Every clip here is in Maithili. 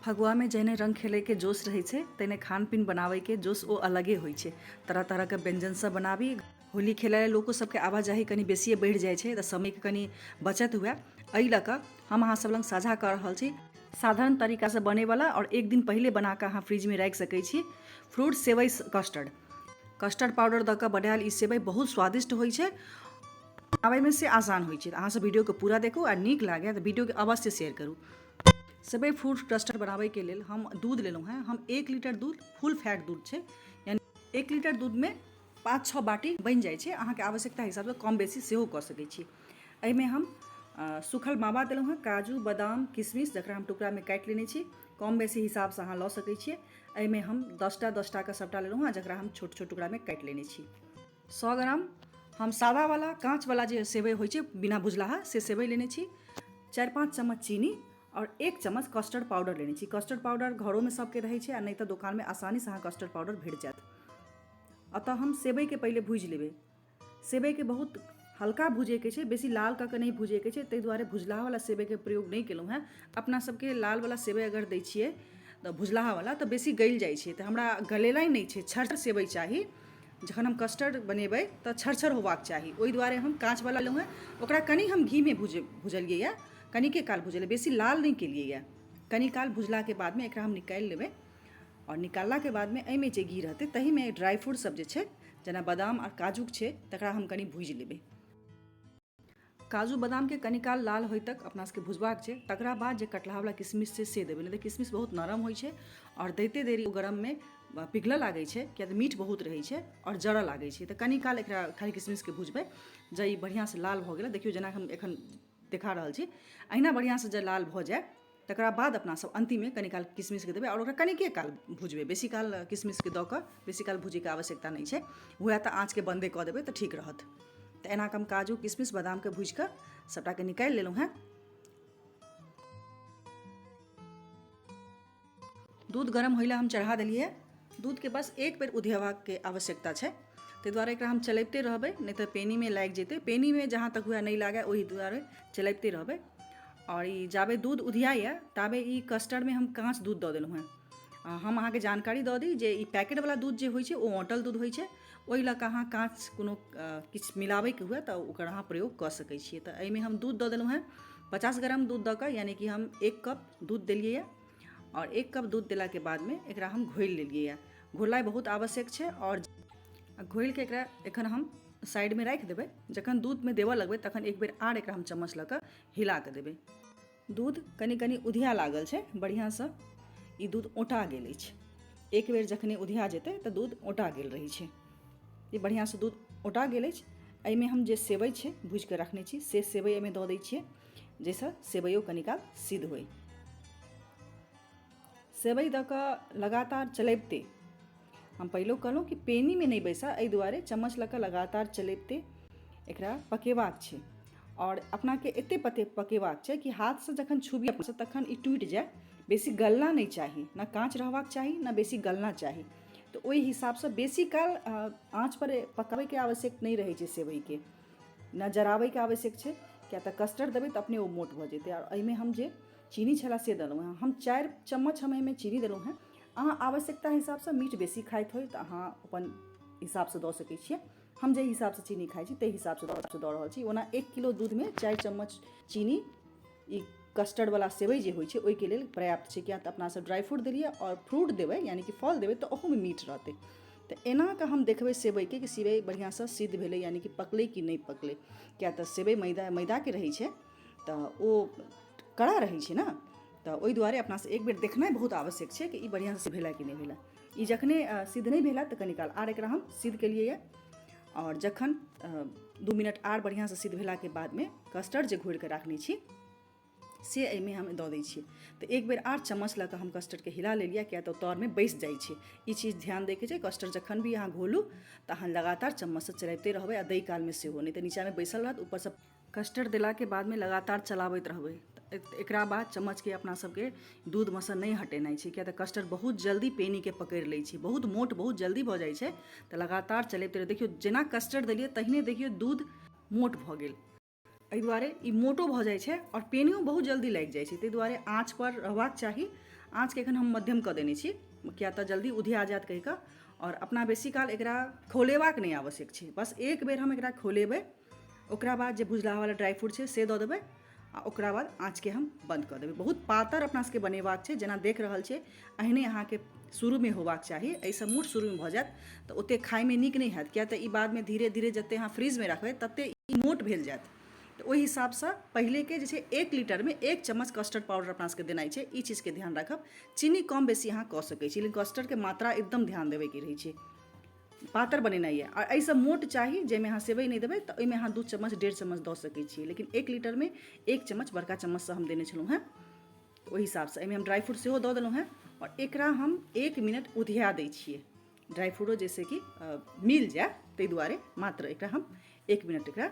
फगुआमे जहने रङ्ग खेलैके जोश रहै छै तहिने खान पीन बनाबैके जोश ओ अलगे होइ छै। तरह तरहके व्यञ्जन सब बनाबी। होली खेलै लए लोको सबके आवाजाही कनि बेसिए बढ़ि जाइ छै, तऽ समयके कनि बचत हुए एहि लऽ कऽ हम अहाँ सब लग साझा कऽ रहल छी साधारण तरीकासँ बनैवला आओर एक दिन पहिले बनाकऽ अहाँ फ्रिजमे राखि सकै छी फ्रूट सेवइ कस्टर्ड। कस्टर्ड पाउडर दऽ कऽ बनायल ई सेवइ बहुत स्वादिष्ट होइ छै, बनाबैमे से आसान होइ छै। अहाँ सब वीडियोके पूरा देखू आ नीक लागै तऽ वीडियोके अवश्य शेयर करू। सेवइ फ्रूट कस्टर्ड बनाबैके लेल हम दूध लेलहुँ हेँ। हम 1 लीटर दूध, फुल फैट दूध छै, यानी 1 लीटर दूधमे 5-6 बाटी बनि जाइ छै। अहाँके आवश्यकता हिसाबसँ कम बेसी सेहो कऽ सकै छी। एहिमे हम सूखल मावा देलहुँ हेँ, काजू बादाम किशमिश जकरा हम टुकड़ामे काटि लेने छी, कम बेसी हिसाबसँ अहाँ लऽ सकै छियै। एहिमे हम 10टा 10टाके सभटा लेलहुँ हेँ, जकरा हम छोट छोट टुकड़ामे काटि लेने छी। 100 ग्राम हम सादावला काँचवला जे सेवइ होइ छै बिना भुजलाहा से सेवइ लेने छी। 4-5 चम्मच चीनी आओर 1 चम्मच कस्टर्ड पाउडर लेने छी। कस्टर्ड पाउडर घरोमे सबके रहै छै आ नहि तऽ दोकानमे आसानीसँ अहाँ कस्टर्ड पाउडर भेट जायत। अतऽ हम सेवइके पहिले भूजि लेबै। सेवइके बहुत हल्का भुजैके छै, बेसी लाल कऽ कऽ नहि भुजैके छै, ताहि दुआरे भुजलाहावला सेवइके प्रयोग नहि केलहुँ हेँ। अपना सबके लालवला सेवइ अगर दै छियै तऽ भुजलाहावला तऽ बेसी गलि जाइ छै, तऽ हमरा गलेनाइ नहि छै, छर सेवइ चाही। जखन हम कस्टर्ड बनेबै तऽ छरछर होबाक चाही, ओहि दुआरे हम काँचवला लेलहुँ हेँ। ओकरा कनि हम घीमे भुजलियै यऽ, कनिके काल भुजलियै, बेसी लाल नहि केलियै यऽ। कनि काल भुजलाके बादमे एकरा हम निकालि लेबै आओर निकाललाके बादमे एहिमे जे घी रहतै ताहिमे ड्राइ फ्रूट सब जे छै जेना बादाम आओर काजूके छै तकरा हम कनि भूजि लेबै। काजू बादामके कनि काल लाल होइ तक अपना सबके भुजबाक छै। तकरा बाद जे कटलाहावला किशमिश छै से देबै, नहि तऽ किशमिश बहुत नरम होइ छै आओर दैते देरी ओ गरममे पिघलऽ लागै छै, किया तऽ मीठ बहुत रहै छै आओर जरऽ लागै छै। तऽ कनि काल एकरा खाली किशमिशके भुजबै। जँ ई बढ़िआँसँ लाल भऽ गेलै, देखियौ जेना हम एखन देखा रहल छी, अहिना बढ़िआँसँ जँ लाल भऽ जाय तकरा बाद अपना सब अन्तिममे कनि काल किशमिशके देबै आओर ओकरा कनिके काल भुजबै। बेसी काल किशमिशके दऽ कऽ बेसी काल भुजैके आवश्यकता नहि छै, हुए तऽ आँचके बन्दे कऽ देबै तऽ ठीक रहत। तऽ एना कऽ हम काजू किशमिश बादामके भुजि कऽ सभटाके निकालि लेलहुँ हेँ। दूध गरम होइला हम चढ़ा देलियै। दूधके बस एक बेर उधियेबाके आवश्यकता छै, ताहि दुआरे एकरा हम चलबिते रहबै, नहि तऽ पेनीमे लागि जेतै। पेनीमे जहाँ तक हुए नहि लागै ओहि दुआरे चलबिते रहबै। आओर ई जाबे दूध उधियाइए ताबे ई कस्टर्डमे हम काँच दूध दऽ देलहुँ हेँ। हम अहाँके जानकारी दऽ दी जे ई पैकेटवला दूध जे होइ छै ओ औँटल दूध होइ छै, ओहि लऽ कऽ अहाँ काँच कोनो किछु मिलाबैके हुए तऽ ओकर अहाँ प्रयोग कऽ सकै छियै। तऽ एहिमे हम दूध दऽ देलहुँ हेँ 50 ग्राम दूध दऽ कऽ, यानि कि हम 1 कप दूध देलियै। आओर 1 कप दूध देलाके बादमे एकरा हम घोलि लेलियै। घोलनाइ बहुत आवश्यक छै। आओर घोलिके एकरा एखन हम साइडमे राखि देबै। जखन दूधमे देबऽ लगबै तखन एक बेर आर एकरा हम चम्मच लऽ कऽ हिला कऽ देबै। दूध कनि कनि उधिया लागल छै, बढ़िआँसँ ई दूध औँटा गेल अछि। एक बेर जखने उधिया जेतै तऽ दूध औँटा गेल रहै छै। ई बढ़िआँसँ दूध औँटा गेल अछि। एहिमे हम जे सेवइ छै भूजि कऽ रखने छी से सेवइ एहिमे दऽ दै छियै, जाहिसँ सेवइयो कनि काल सिद्ध होइ। सेवइ दऽ कऽ लगातार चलबिते, हम पहिलो कहलहुँ कि पेनीमे नहि बैसऽ, एहि दुआरे चम्मच लऽ कऽ लगातार चलबिते एकरा पकेबाक छै। आओर अपनाके एतेक पकेबाक छै कि हाथसँ जखन छुबी अपनासँ तखन ई टूटि जाय। बेसी गलना नहि चाही, ने काँच रहबाक चाही ने बेसी गलना चाही। तऽ ओहि हिसाबसँ बेसी काल आँचपर पकाबैके आवश्यक नहि रहै छै सेवइके, ने जराबैके आवश्यक छै, किया तऽ कस्टर्ड देबै तऽ अपने ओ मोट भऽ जेतै। आओर एहिमे हम जे चीनी छलै से देलहुँ हेँ। हम 4 चम्मच हम एहिमे चीनी देलहुँ हेँ। अहाँ आवश्यकता हिसाबसँ मीठ बेसी खाइत होइ तऽ अहाँ अपन हिसाबसँ दऽ सकै छियै। हम जाहि हिसाबसँ चीनी खाइ छी ताहि हिसाबसँ दऽ रहल छी। ओना 1 किलो दूधमे 4 चम्मच चीनी ई कस्टर्डवला सेवइ जे होइ छै ओहिके लेल पर्याप्त छै, किया तऽ अपना सब ड्राइ फ्रूट देलियै आओर फ्रूट देबै यानि कि फल देबै तऽ ओहूमे मीठ रहतै। तऽ एना कऽ हम देखबै सेवइके कि सेवइ बढ़िआँसँ सिद्ध भेलै यानि कि पकलै कि नहि पकलै, किया तऽ सेवइ मैदाके रहै छै तऽ ओ कड़ा रहै छै ने, तऽ ओहि दुआरे अपनासँ एक बेर देखनाइ बहुत आवश्यक छै कि ई बढ़िआँसँ भेलै कि नहि भेलै। ई जखने सिद्ध नहि भेलै तऽ कनि काल आर एकरा हम सिद्ध केलियै। आओर जखन 2 मिनट आर बढ़िआँसँ सिद्ध भेलाके बादमे कस्टर्ड जे घोरिके राखने छी से एहिमे हम दऽ दै छियै। तऽ एक बेर आर चम्मच लऽ कऽ हम कस्टर्डके हिला लेलियै, किया तऽ तरमे बैसि जाइ छै। ई चीज ध्यान दैके छै, कस्टर्ड जखन भी अहाँ घोलू तऽ अहाँ लगातार चम्मचसँ चलबिते रहबै आ दै कालमे सेहो, नहि तऽ नीचाँमे बैसल रहत। ऊपरसँ कस्टर्ड देलाके बादमे लगातार चलाबैत रहबै। एकरा बाद चम्मचके अपना सबके दूधमे सँ नहि हटेनाइ छै, किया तऽ कस्टर्ड बहुत जल्दी पेनीके पकड़ि लै छै, बहुत मोट बहुत जल्दी भऽ जाइ छै। तऽ लगातार चलबिते रहबै। देखियौ जेना कस्टर्ड देलियै तहिने देखियौ दूध मोट भऽ गेल। एहि दुआरे ई मोटो भऽ जाइ छै आओर पेनियो बहुत जल्दी लागि जाइ छै, ताहि दुआरे आँचपर रहबाक चाही आँचके एखन हम मध्यम कऽ देने छी, किया तऽ जल्दी उधिया जायत कहि कऽ। आओर अपना बेसी काल एकरा खौलेबाक नहि आवश्यक छै, बस एक बेर हम एकरा खौलेबै, ओकरा बाद जे भुजलाहावला ड्राइ फ्रूट छै से दऽ देबै आ ओकरा बाद आँचके हम बन्द कऽ देबै। बहुत पातर अपना सबके बनेबाक छै, जेना देख रहल छियै एहने अहाँके शुरूमे होबाक चाही। एहिसँ मोट शुरूमे भऽ जायत तऽ ओतेक खाइमे नीक नहि हैत, किया तऽ ई बादमे धीरे धीरे जतेक अहाँ फ्रिजमे रखबै ततेक ई मोट भेल जायत। तऽ ओहि हिसाबसँ पहिलेके जे छै 1 लीटरमे 1 चम्मच कस्टर्ड पाउडर अपना सबके देनाइ छै, ई चीजके ध्यान राखब। चीनी कम बेसी अहाँ कऽ सकै छी, लेकिन कस्टर्डके मात्रा एकदम ध्यान देबैके रहै छै। पातर बनेनाइ यऽ आओर एहिसँ मोट चाही जाहिमे अहाँ सेवइ नहि देबै तऽ ओहिमे अहाँ 2 चम्मच 1.5 चम्मच दऽ सकै छियै, लेकिन 1 लीटरमे 1 चम्मच बड़का चम्मचसँ हम देने छलहुँ हेँ। ओहि हिसाबसँ एहिमे हम ड्राइ फ्रूट सेहो दऽ देलहुँ हेँ आओर एकरा हम 1 मिनट उधिया दै छियै, ड्राइ फ्रूटो जाहिसँ कि मिल जाय, ताहि दुआरे मात्र एकरा हम 1 मिनट एकरा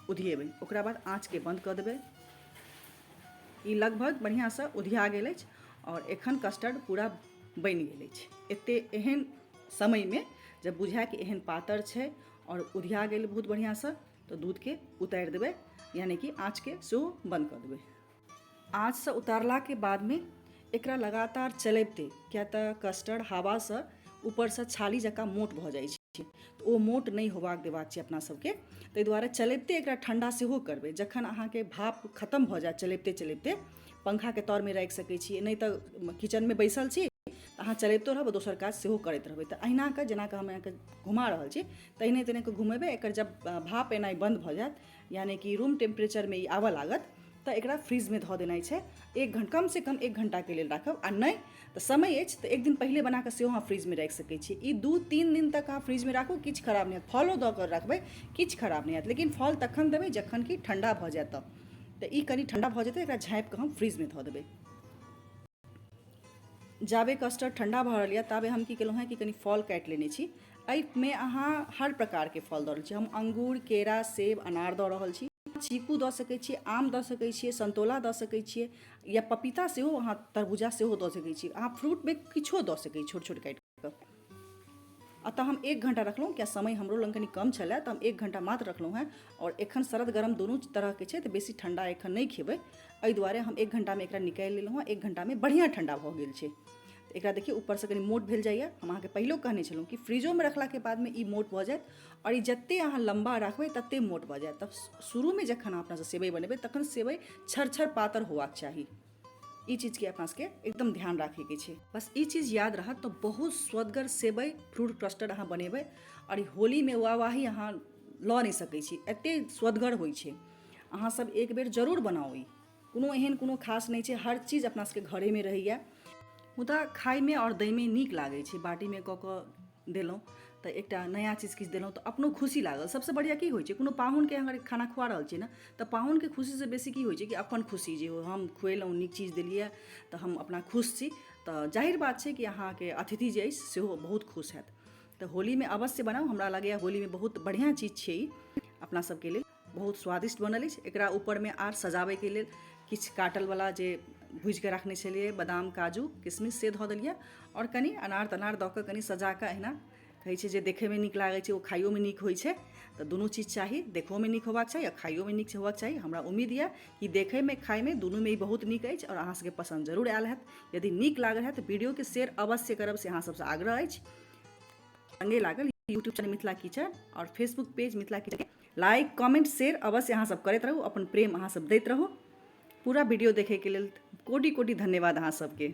उधिएबै। ओकरा बाद आँचके बन्द कऽ देबै। ई लगभग बढ़िआँसँ उधिया गेल अछि आओर एखन कस्टर्ड पूरा बनि गेल अछि। एते एहन समयमे जब बुझाए कि एहन पातर छै आओर उधिया गेल बहुत बढ़िआँसँ, तऽ दूधके उतारि देबै, यानि कि आँचके सेहो बन्द कऽ देबै। आँचसँ उतारलाके बादमे एकरा लगातार चलबितै, किया तऽ कस्टर्ड हवासँ ऊपरसँ छाली जकाँ मोट भऽ जाइ छै, तऽ ओ मोट नहि होबाक देबाक छै अपना सबके, ताहि दुआरे चलबिते एकरा ठण्डा सेहो करबै। जखन अहाँके भाप खतम भऽ जायत चलबिते चलबिते, पंखाके तरमे राखि सकै छी, नहि तऽ किचनमे बैसल छी तऽ अहाँ चलबितो रहब, दोसर काज सेहो करैत रहबै। तऽ अहिना कऽ जेना कऽ हम अहाँके घुमा रहल छी तहिने तहिने कऽ घुमेबै। एकर जब भाप एनाइ बन्द भऽ जायत, यानि कि रूम टेम्परेचरमे ई आबऽ लागत, तऽ एकरा फ्रिजमे धऽ देनाइ छै। 1 घंटा कमसँ कम 1 घंटाके लेल राखब, आ नहि तऽ समय अछि तऽ एक दिन पहिले बना कऽ सेहो अहाँ फ्रिजमे राखि सकै छी। ई 2-3 दिन तक अहाँ फ्रिजमे राखू, किछु खराब नहि हैत। फलो दऽ कऽ रखबै, किछु खराब नहि हैत, लेकिन फल तखन देबै जखन कि ठण्डा भऽ जायत। तऽ ई कनि ठण्डा भऽ जेतै, एकरा झाँपि कऽ हम फ्रिजमे धऽ देबै। जाबे कस्टर्ड ठण्डा भऽ रहल यऽ ताबे हम की केलहुँ हेँ कि कनि फल काटि लेने छी। एहिमे अहाँ हर प्रकारके फल दऽ रहल छी। हम अङ्गूर, केरा, सेब, अनार दऽ रहल छी। चीकू दऽ सकै छियै, आम दऽ सकै छियै, समतोला दऽ सकै छियै, या पपीता सेहो अहाँ, तरबूजा सेहो दऽ सकै छी। अहाँ फ्रूटमे किछो दऽ सकै छी छोट छोट काटि कऽ। एतऽ हम 1 घंटा रखलहुँ, किया समय हमरो लग कनि कम छलै, तऽ हम 1 घंटा मात्र रखलहुँ हेँ। आओर एखन सरद गरम दुनू तरहके छै, तऽ बेसी ठण्डा एखन नहि खेबै, एहि दुआरे हम 1 घंटामे एकरा निकालि लेलहुँ हेँ। 1 घंटामे बढ़िआँ ठण्डा भऽ गेल छै। एकरा देखियौ ऊपरसँ कनि मोट भेल जाइए। हम अहाँके पहिलो कहने छलहुँ कि फ्रिजोमे रखलाके बादमे ई मोट भऽ जायत, आओर ई जतेक अहाँ लम्बा राखबै ततेक मोट भऽ जायत। तऽ शुरूमे जखन अहाँ अपनासँ सेवइ बनेबै तखन सेवइ छर छर पातर होबाक चाही। ई चीजके अपना सबके एकदम ध्यान राखैके छै। बस ई चीज याद रहत तऽ बहुत स्वदगर सेवइ फ्रूट कस्टर्ड अहाँ बनेबै, आओर ई होलीमे वाहवाही अहाँ लऽ नहि सकै छी, एतेक स्वदगर होइ छै। अहाँ सब एक बेर जरूर बनाउ। ई कोनो एहन कोनो खास नहि छै, हर चीज अपना सबके घरेमे रहैए, मुदा खाइमे आओर दैमे नीक लागै छै। बाटीमे कऽ कऽ देलहुँ तऽ एकटा नया चीज किछु देलहुँ तऽ अपनो खुशी लागल। सबसँ बढ़िआँ की होइ छै, कोनो पाहुनके अगर खाना खुआ रहल छियै ने, तऽ पाहुनके खुशीसँ बेसी की होइ छै कि अपन खुशी, जे हम खुएलहुँ, नीक चीज देलियै तऽ हम अपना खुश छी। तऽ जाहिर बात छै कि अहाँके अतिथि जे अछि सेहो बहुत खुश हैत। तऽ होलीमे अवश्य बनाउ। हमरा लागैए होलीमे बहुत बढ़िआँ चीज छै ई अपना सबके लेल। बहुत स्वादिष्ट बनल अछि। एकरा ऊपरमे आर सजाबैके लेल किछु काटलवला जे भुजिके रखने छलियै बादाम, काजू, किशमिश से धऽ देलियै, आओर कनि अनार तनार दऽ कऽ कनि सजा कऽ अहिना कहै छै जे देखैमे नीक लागै छै ओ खाइयोमे नीक होइ छै। तऽ दुनू चीज चाही, देखहोमे नीक होबाक चाही आ खाइयोमे नीक होबाक चाही। हमरा उम्मीद यऽ कि देखैमे खाइमे दुनूमे ई बहुत नीक अछि आओर अहाँ सबके पसन्द जरूर आयल हैत। यदि नीक लागल हैत तऽ वीडियोके शेयर अवश्य करब, से अहाँ सबसँ आग्रह अछि। सङ्गे लागल यूट्यूब चैनल मिथिला किचन आओर Facebook page Mithila kitchen like, comment, share अवश्य अहाँ सब करैत रहू। अपन प्रेम अहाँ सब दैत रहू। पूरा वीडियो देखैके लेल कोटि कोटि धन्यवाद अहाँ सबके।